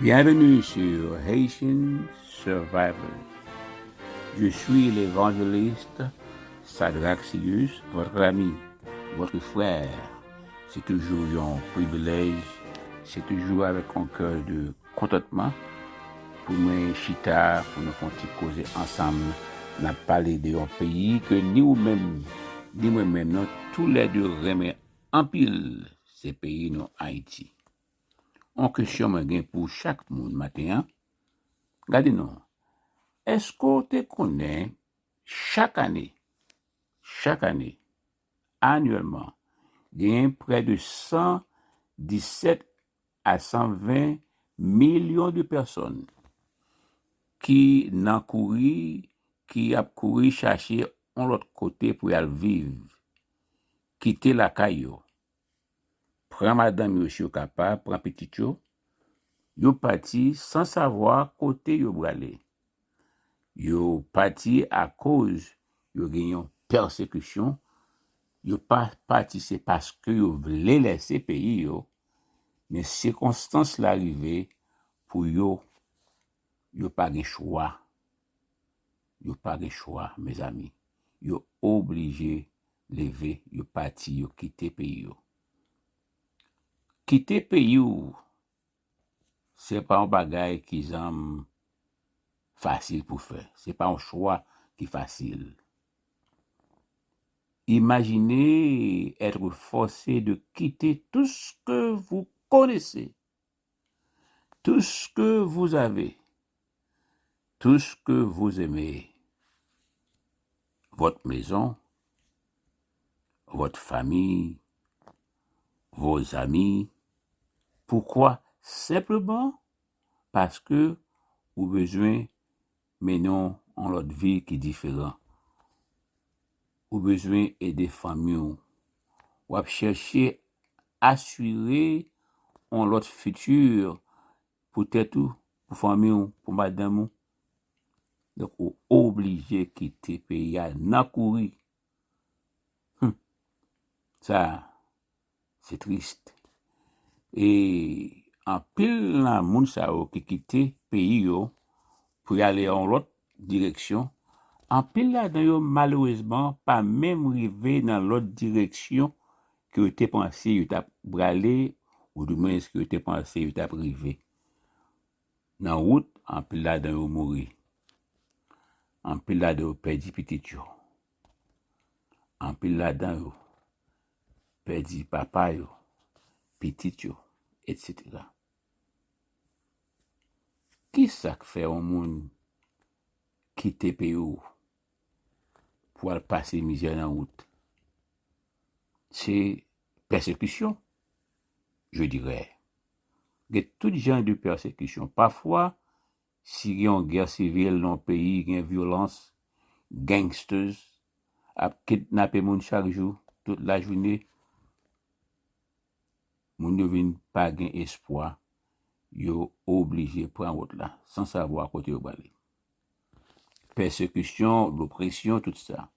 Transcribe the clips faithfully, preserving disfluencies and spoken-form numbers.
Bienvenue sur Haitian Survivors. Je suis l'évangéliste Sadraque Sirius, votre ami, votre frère. C'est toujours un privilège, c'est toujours avec un cœur de contentement pour mwen chita, pour nous faire un petit causer ensemble. Nous parler de un pays que ni ou même, ni moi-même, nous tous les deux renmen anpil, se peyi nou Ayiti. On kesyon mwen gen pou chak moun maten an. Gade non. Èske w te konnen chak ane, chak ane, anyèlman, genyen prè de san disèt a san ven milyon de pèsòn ki nan kouri, ki ap kouri chache yon lòt kote pou y al viv, kite lakay yo, pran madanm yo si yo kapab, pran pitit yo, yo pati san savwa kote yo prale. Yo pati akoz yo gen yon pèsekisyon. Yo pa pati se paske yo vle lèse peyi yo, men sikonstans la rive pou yo, yo pa gen chwa. Yo pa gen chwa, mezanmi. Yo oblije leve, yo pati, yo kite peyi yo. Kite peyi w, se pa yon bagay ki janm fasil pou fè. Se pa yon chwa ki fasil. Imaginez être forcé de quitter tout ce que vous connaissez, tout ce que vous avez, tout ce que vous aimez, votre maison, votre famille, vos amis. Pourquoi? Simplement paske ou bezwen mennen yon lòt vi ki diferan. Ou bezwen ede fanmi w. W ap chèche asire yon lòt fiti pou tèt ou, pou fanmi w, pou madanm ou. Donk, ou oblije kite peyi a nan kouri. Hmm. Sa, se tris. E anpil nan moun sa yo ki kite peyi yo pou y ale yon lòt direksyon, anpil ladan yo, malerezman, pa menm rive nan lòt direksyon ke yo te panse yo t ap prale, oudimwen ke yo te panse yo t ap rive. Nan wout, anpil ladan yo mouri. Anpil ladan yo pèdi pitit yo. Anpil ladan yo pèdi papa yo, pitit yo, etsetera. Kisa k fè yon moun kite peyi w pou al pase mizè nan wout? Se pèsekisyon, je dirais. Gen tout jan de pèsekisyon. Pafwa, si gen yon gè sivil nan yon peyi, gen vyolans, gangsters ap kidnape moun chak jou, tout lajounen, moun yo vin pa gen espwa, yo oblije pran wout la, san savwa kote yo prale. Pèsekisyon, lopresyon, tout sa.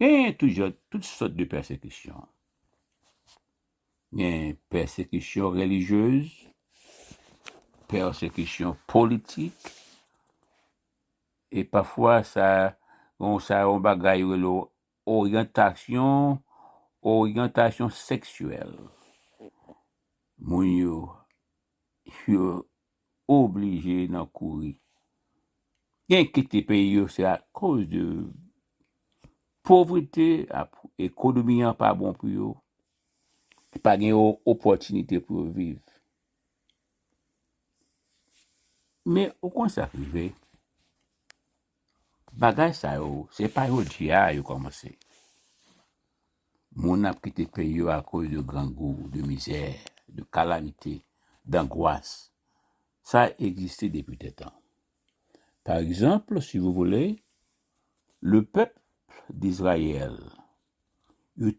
Genyen tout jan, tout sòt de pèsekisyon. Gen pèsekisyon relijyez, pèsekisyon politik, e pafwa sa, gen sa yon bagay yo rele oryantasyon, oryantasyon seksyèl. Moun yo, yo oblije nan kouri. Gen kite peyi yo, se akoz de povrete, ap-, ekonomi an pa bon pou yo. Pa gen o-, opòtinite pou yo viv. Men, ou konn sa k rive? Bagay sa yo, se pa jodi a yo kòmanse. Moun ap kite peyi yo akoz de grangou, de mizè, de kalamite, dangwas. Sa egziste depi de tan. Par exemple, si vous voulez, le peuple d'Israël, yo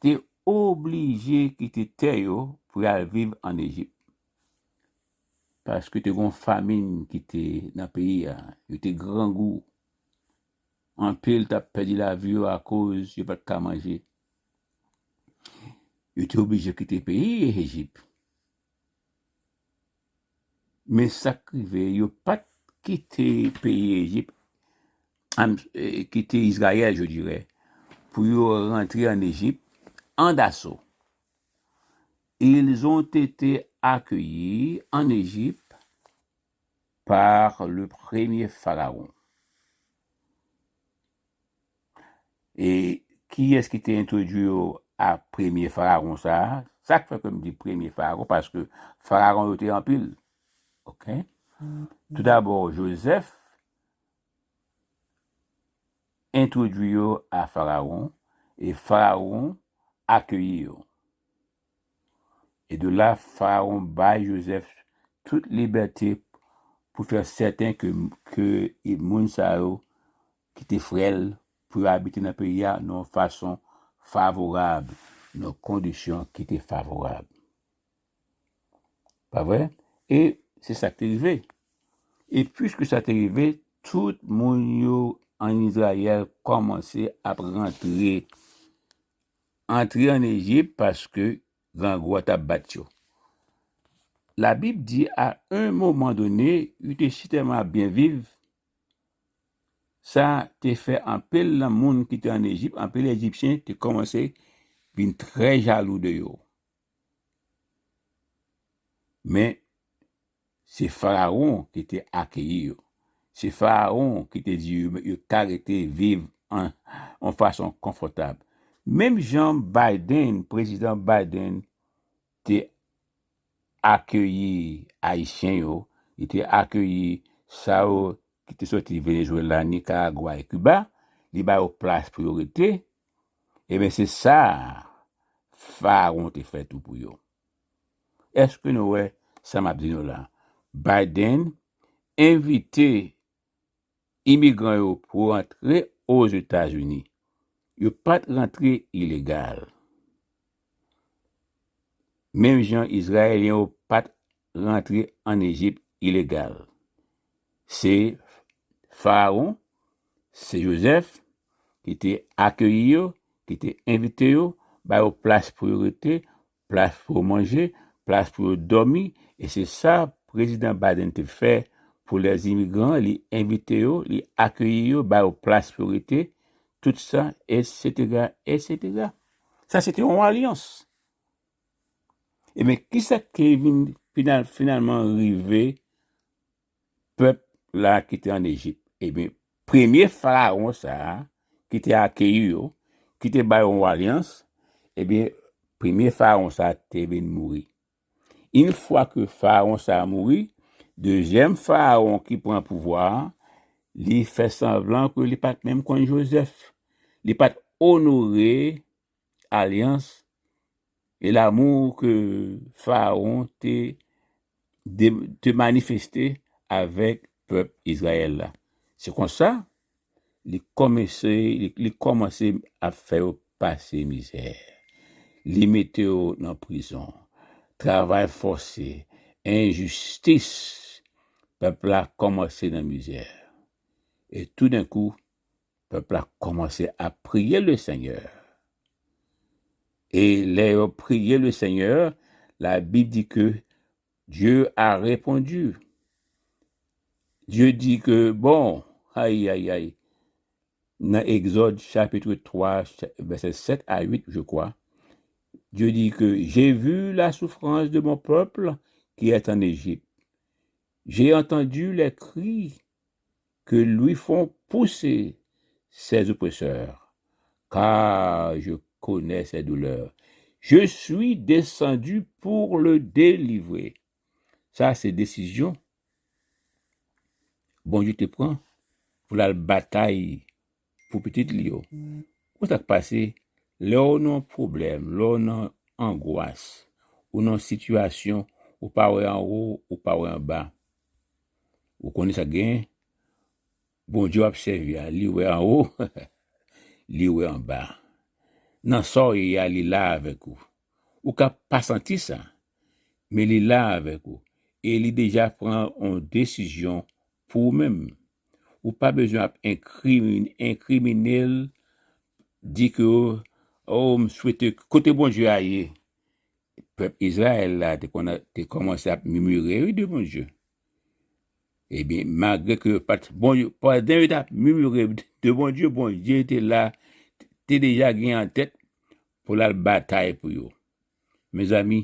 te oblije kite tè yo pou y al viv ann Ejip. Paske te gen yon famin ki te nan peyi a, yo te grangou. Anpil t ap pèdi lavi yo akoz yo pa t ka manje. Yo te oblije kite peyi Ejip. Men sa k rive, yo pa t kite peyi Ejip, am- eh, kite Izrayèl, je dirais, pou yo rantre an Ejip an daso. Ils ont été accueillis en Égypte par le premier pharaon. E kiyès ki te entwodui yo a premye farawon sa a? Sa k fè ke m di premye farawon, paske farawon yo te anpil. Ok? Toudabò, Jozèf entwodui yo a farawon, e farawon akeyi yo. E de la, farawon bay Jozèf tout libète pou fè sèten ke, ke moun sa yo ki te frè l pou yo abite nan peyi a nan yon fason favorab, nan kondisyon ki te favorab. Pa vre? E se sa k te rive. E piske sa te rive, tout moun yo an Izrayèl kòmanse ap rantre, antre an Ejip paske grangou a t ap bat yo. Labib di, à un moment donné, yo te sitèlman ap byen viv, sa te fè anpil nan moun ki te an Ejip, anpil Ejipsyen te kòmanse vin trè jalou de yo. Men, se Farawon ki te akeyi yo. Se Farawon ki te di yo, yo ka rete viv an, an fason konfòtab. Menm jan Biden, prezidan Biden te akeyi Ayisyen yo, li te akeyi sa yo ki te soti Venezuela, Nicaragua e Cuba, li ba yo plas pou yo rete, ebyen se sa Farawon te fè tou pou yo. Èske nou wè sa m ap di nou la? Biden envite imigran yo pou rantre Ozetazini. Yo pa t rantre ilegal. Menm jan Izrayelyen yo pa t rantre an Ejip ilegal. Se Farawon, se Jozèf ki te akeyi yo, ki te envite yo, ba yo plas pou yo rete, plas pou yo manje, plas pou yo dòmi, e se sa prezidan Biden te fè pou lèzimigran, li envite yo, li akeyi yo, ba yo plas pou yo rete, tout sa, etsetera, etsetera. Sa se te yon alyans. Ebyen, kisa ki vin final, finalman rive pèp la ki te an Ejip? Ebyen, premye farawon sa a, ki te akeyi yo, ki te ba yo yon alyans, ebyen, premye farawon sa a te vin mouri. Yon fwa ke farawon sa a mouri, dezyèm farawon ki pran pouvwa a, li fè sanblan ke li pa t menm konn Jozèf. Li pa t onore alyans e lamou ke Farawon te, de- te manifeste avèk pèp Izrayèl la. Se konsa, li kòmanse, li, li kòmanse ap fè yo pase mizè. Li mete yo nan prizon. Travay fòse, enjistis, pèp la kòmanse nan mizè. E toudenkou, pèp la kòmanse ap priye Lesenyè. E lè yo priye Lesenyè, Labib di ke Dieu a répondu. Dieu dit que, bon, aïe, aïe, aïe. Dans Exode chapitre trois, cha- verset sept à huit, je crois, Dieu dit que j'ai vu la souffrance de mon peuple qui est en Égypte. J'ai entendu les cris que lui font pousser ses oppresseurs, car je connais ses douleurs. Je suis descendu pour le délivrer. Sa se desizyon Bondye te pran pou l al batay pou pitit li yo. Ou sa k pase, lè w nan pwoblèm, lè w nan angwas, ou nan sitiyasyon ou pa wè anwo, ou pa wè anba. Ou konnen sa k genyen? Bondye w ap sèvi a, li wè anwo, li wè anba. Nan sa w ye a, li la avèk ou. Ou ka pa santi sa, men li la avèk ou. E li deja pran yon desizyon pou ou menm. Ou pa bezwen ap enkrimin- enkrimine l, di ke, oh, m swete, kote Bondye a ye? Pèp Izrayèl la te konn, te kòmanse ap mimire, wi, de Bondye. Ebyen, malgre ke yo pa t, Bondye, pandan yo t ap mimire de Bondye, Bondye te la, te deja gen an tèt pou l al batay pou yo. Mezanmi,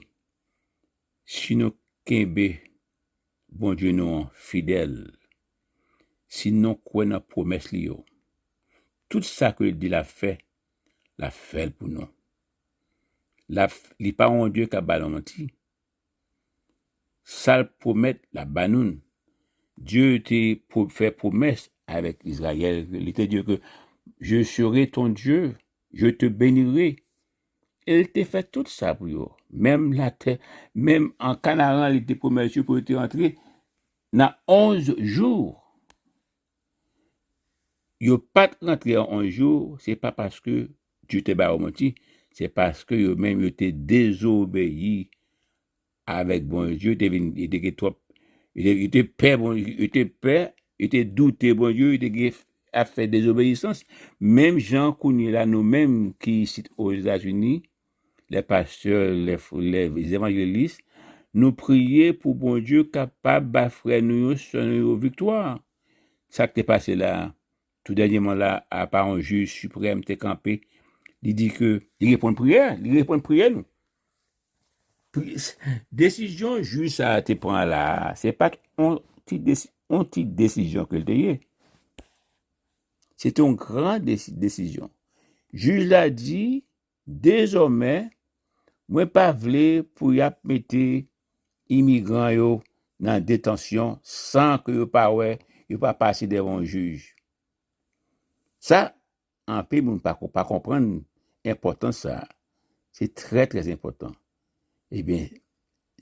si nou kenbe Bondye nou an fidèl, si nou kwè nan pwomès li yo, tout sa ke l di l ap fè, l ap fè l pou nou. L ap, li pa yon Dye k ap ba nou manti. Sa l pwomèt, l ap ba nou l. Dye te pwo-, fè pwomès avèk Izrayèl. Li te di yo ke, "Je serai ton Dieu, je te bénirai." E l te fè tout sa pou yo. Menm latè, menm an Kanaran, li te pwomèt yo pou yo te rantre nan onz jou. Yo pa t rantre an onz jou, se pa paske Dye te ba yo manti, se paske yo menm yo te dezobeyi avèk Bondye, yo te vin, yo te gen twòp, yo te, yo te pè Bondye, yo te pè, yo te doute Bondye, yo te gen ap fè dezobeyisans. Menm jan kounye la, nou menm ki isit Ozetazini, lè pastè, lè, lè evanjelis, nou priye pou Bondye kapab ba frè nou yo, sè nou yo viktwa. Sa k te pase la, tou dènyèman la, apa yon jij siprèm te kanpe, li di ke li reponn priyè, li reponn priyè nou. Pri-, desizyon jij sa a te pran la a, se pa t yon ti desi-, yon ti desizyon ke l te ye. Se te yon gran desi-, desizyon. Jij la di, "Dezòmè, mwen pa vle pou y ap mete imigran yo nan detansyon san ke yo pa wè, yo pa pase devan yon jij." Sa, anpil moun pa ko-, pa konprann enpòtans sa a. Se trè, trè enpòtan. Ebyen,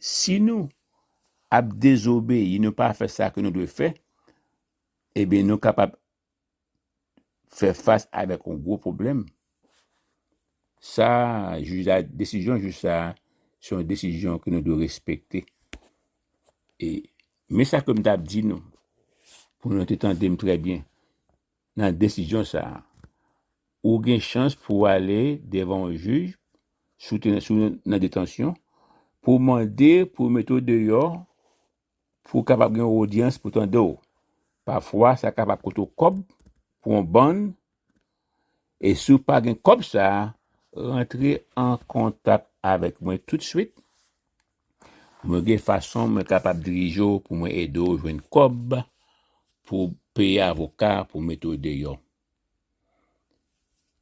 si nou ap dezobeyi, nou pa fè sa ke nou dwe fè, ebyen, nou kapab fè fas avèk yon gwo pwoblèm. Sa, jij la, desizyon jij sa a, se yon desizyon ke nou dwe respekte. E, men sa ke m t ap di nou, pou nou te tande m trè byen, nan desizyon sa a, ou gen chans pou w ale devan yon jij, si w te, si w nan detansyon, pou w mande pou yo mete w deyò, pou w kapab gen yon odyans pou tande w. Pafwa, sa kapab koute w kòb pou yon bann, e si w pa gen kòb sa a, rantre an kontak avèk mwen toutswit. Mwen gen fason mwen kapab dirije w pou mwen ede w jwenn kòb pou w peye avoka pou mete w deyò.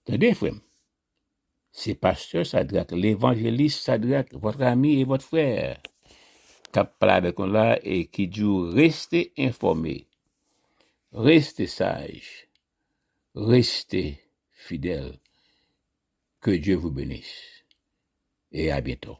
Tande, frè m. Se pastè Sadrak, levanjelis Sadrak, votre ami et votre frère, k ap pale avèk nou la e ki di w reste enfòme, reste saj, reste fidèl. Que Dieu vous bénisse et à bientôt.